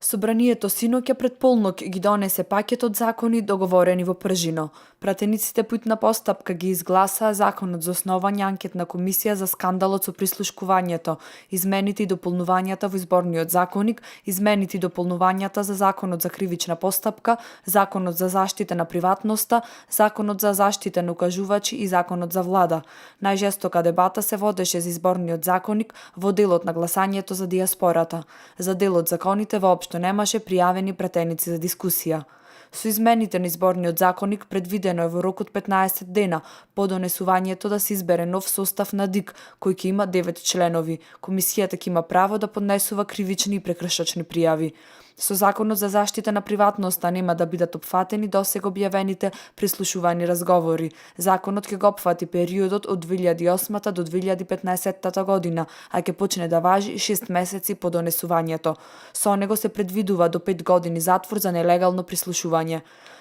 Собранието синоќа пред полнок ги донесе пакет од закони договорени во пржино. Пратениците по итна постапка ги изгласаа законот за основање анкетна комисија за скандалот со прислушкувањето, измените и дополнувањата во изборниот законник, измените и дополнувањата за законот за кривична постапка, законот за заштита на приватноста, законот за заштита на укажувачи и законот за влада. Најжестока дебата се водеше за изборниот законник во делот на гласањето за диаспората. За делот законите воопшто немаше пријавени пратеници за дискусија. Со измените на изборниот законник предвидено е во рок од 15 дена по донесувањето да се избере нов состав на ДИК, кој ќе има 9 членови. Комисијата ќе има право да поднесува кривични и прекршачни пријави. Со законот за заштита на приватноста нема да бидат опфатени досега објавените прислушувани разговори. Законот ќе го опфати периодот од 2008 до 2015 година, а ќе почне да важи 6 месеци по донесувањето. Со него се предвидува до 5 години затвор за нелегално прислушување.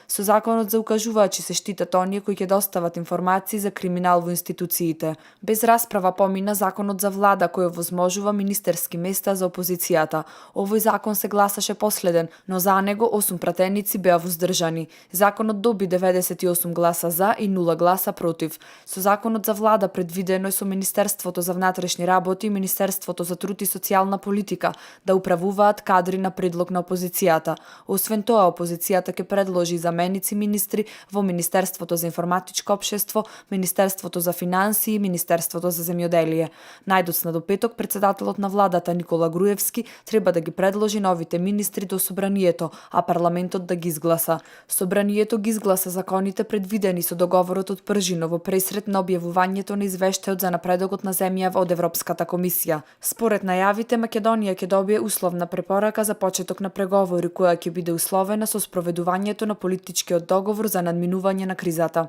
Со законот за укажувачи се штитат оние кои ќе достават информации за криминал во институциите. Без расправа помина законот за влада кој овозможува министерски места за опозицијата. Овој закон се гласаше последен, но за него 8 пратеници беа воздржани. Законот доби 98 гласа за и 0 гласа против. Со законот за влада предвидено е со Министерството за внатрешни работи и Министерството за труд и социјална политика да управуваат кадри на предлог на опозицијата. Освен тоа, опозицијата ќе предложи заменици министри во Министерството за информатичко општество, Министерството за финансии и Министерството за земјоделие. Најдоцна до петок председателот на владата Никола Груевски треба да ги предложи новите министри до собранието, а парламентот да ги изгласа. Собранието ги изгласа законите предвидени со договорот од пржино во пресред на објавувањето на извештајот за напредокот на земјава од Европската комисија. Според најавите, Македонија ќе добие условна препорака за почеток на преговори, која ќе биде условена со спроведувањето на политичкиот договор за надминување на кризата.